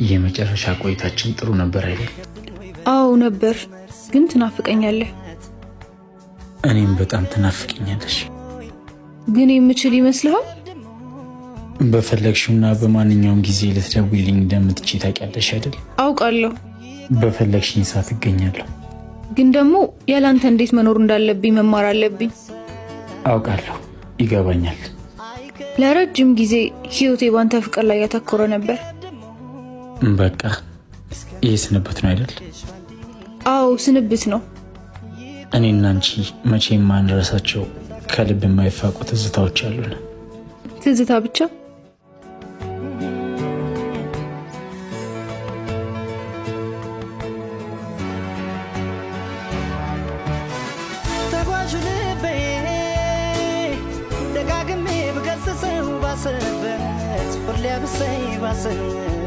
የመጨረሻ ቆይታችን ጥሩ ነበር አይደል? አዎ ነበር፣ ግን ትናፍቀኛለህ። እኔም በጣም ትናፍቅኛለሽ። ግን የምችል ይመስልሃል? በፈለግሽውና በማንኛውም ጊዜ ልትደውይልኝ እንደምትችይ ታውቂያለሽ አይደል? አውቃለሁ። በፈለግሽኝ ሰዓት እገኛለሁ። ግን ደግሞ ያላንተ እንዴት መኖር እንዳለብኝ መማር አለብኝ። አውቃለሁ፣ ይገባኛል። ለረጅም ጊዜ ህይወቴ ባንተ ፍቅር ላይ ያተኮረ ነበር። በቃ ይህ ስንብት ነው አይደል? አዎ ስንብት ነው። እኔና አንቺ መቼ የማንረሳቸው ከልብ የማይፋቁ ትዝታዎች አሉን። ትዝታ ብቻ? ተጓዥ ልቤ ደጋግሜ ብገስጸው ባሰበት ሁሌ ብሰይ ባሰበት።